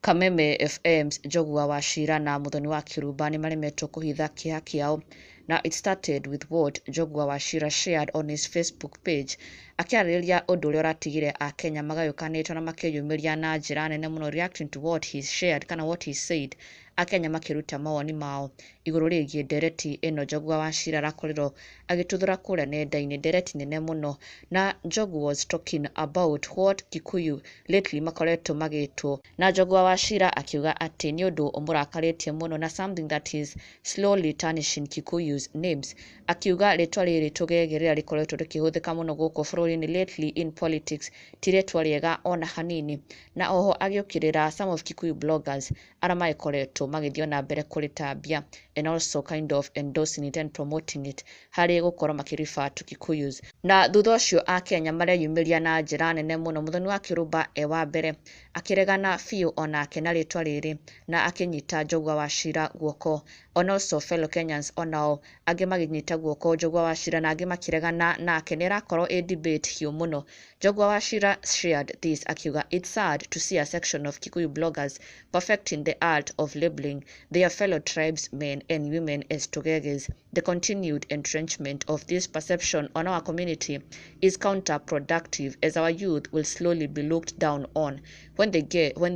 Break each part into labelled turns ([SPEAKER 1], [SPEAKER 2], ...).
[SPEAKER 1] Kameme FM's Njogu wa Wachira na Muthoni wa Kĩrumba nĩmaremetwo kũhitha kĩeha kĩao, na it started with what Njogu wa Wachira shared on his Facebook page akĩarĩrĩria ũndũ ũrĩa ũratigire akenya magayũkanĩtwo na makĩyumĩria na njĩra nene mũno, reacting to what he shared kana what he said. Akenya makĩruta mawoni mao igũrũ rĩgiĩ ndereti ĩno Njogu wa Wachira arakorirwo agĩtuthũra kũrĩa nenda-inĩ, ndereti nene mũno. Na Njogu was talking about what Kikuyu lately makoretwo magĩtwo, na Njogu wa Wachira akiuga atĩ nĩ ũndũ ũmũrakarĩtie mũno na something that is slowly tarnishing Kikuyu's names. Akiuga rĩtwa rĩrĩ tũgege rĩrĩa rĩkoretwo rĩkĩhũthĩka mũno gũkũ bũrũri-inĩ lately in politics ti rĩtwa rĩega ona hanini. Na oho agĩũkĩrĩra some of Kikuyu bloggers arĩa magĩkoretwo magĩthiĩ na mbere kũrĩtambia and also kind of endorsing it and promoting it harĩ gũkorwo makĩrefer to Kikuyus. Na thutha ũcio akenya mareyumĩria na njĩra nene mũno. Muthoni wa Kĩrumba e wa mbere akĩregana biũ onake na rĩtwa rĩrĩ na akĩnyita Njogu wa Wachira guoko. And also fellow Kenyans onao angĩ magĩnyita guoko Njogu wa Wachira na angĩ makĩregana nake. Nĩ ĩrakorwo ĩ debate hiũ mũno. Njogu wa Wachira shared this akiuga, "It's sad to see a section of Kikuyu bloggers perfecting the art of labeling their fellow tribesmen and women as Tugeges. The continued entrenchment of this perception on our community is counterproductive, as our youth will slowly be looked down on when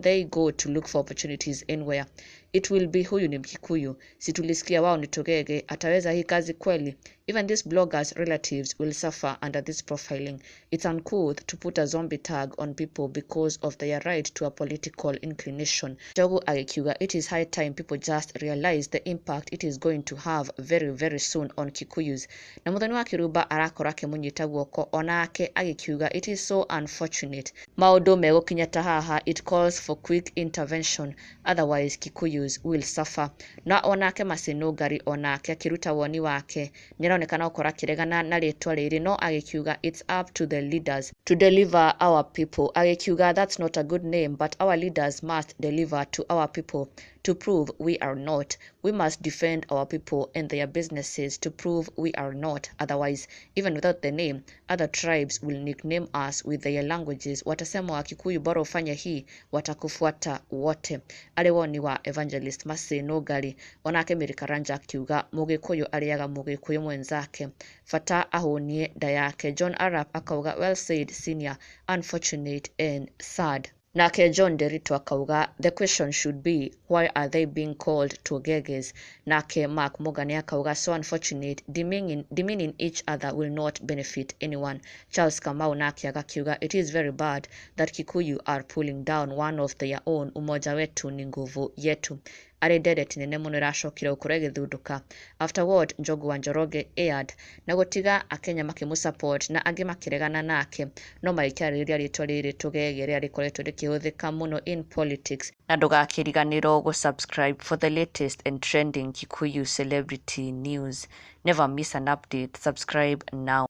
[SPEAKER 1] they go to look for opportunities anywhere. It will be, 'Huyu ni Mkikuyu, si tulisikia wao ni Tugege, ataweza hii kazi kweli?' Even these bloggers' relatives will suffer under this profiling. It's uncouth to put a zombie tag on people because of their right to a political inclination." Njogu agĩkiuga it is high time people just realize the impact it is going to have very, very soon on Kikuyus. Na Muthoni wa Kĩrumba arakorwo akĩmũnyita guoko onake agĩkiuga it is so unfortunate maũndũ megũkinya ta haha. It calls for quick intervention, otherwise Kikuyus will suffer. Na onake Macinũngari onake akĩruta woni wake, nĩaronekana gũkorwo akĩregana na rĩtwa rĩrĩ, no agĩkiuga it's up to the leaders to deliver our people. Agĩkiuga that's not a good name, but our leaders must deliver to our people to prove we are not. We must defend our people and their businesses to prove we are not. Otherwise, even without the name, other tribes will nickname us with their languages. Watasema Wakikuyu bora ufanye hii, watakufuata wote." Arĩ woni wa Evangelist Macinũngari. Onake Mary Karanja akiuga Mũgĩkũyũ arĩaga Mũgĩkũyũ mwenzake, bata ahũnie nda yake. John Arap akauga, "Well said, senior, unfortunate and sad." Nake John Derito akauga the question should be, why are they being called Tugeges? Nake Mark Morgan akauga, "So unfortunate. Demeaning each other will not benefit anyone." Charles Kamau nake agakiuga it is very bad that Kikuyu are pulling down one of their own. Umoja wetu ni nguvu yetu. Arĩ ndereti nene mũno ĩracokire gũkorwo ĩgĩthundũka after what Njogu wa Njoroge aired na gũtiga akenya makĩmũ-support na angĩ makĩregana nake, no magĩkĩarĩrĩria rĩtwa rĩrĩ tũgege rĩrĩa rĩkoretwo rĩkĩhũthĩka mũno in politics. Na ndũgakĩriganĩrwo gũ-subscribe for the latest and trending Kikuyu celebrity news. Never miss an update. Subscribe now.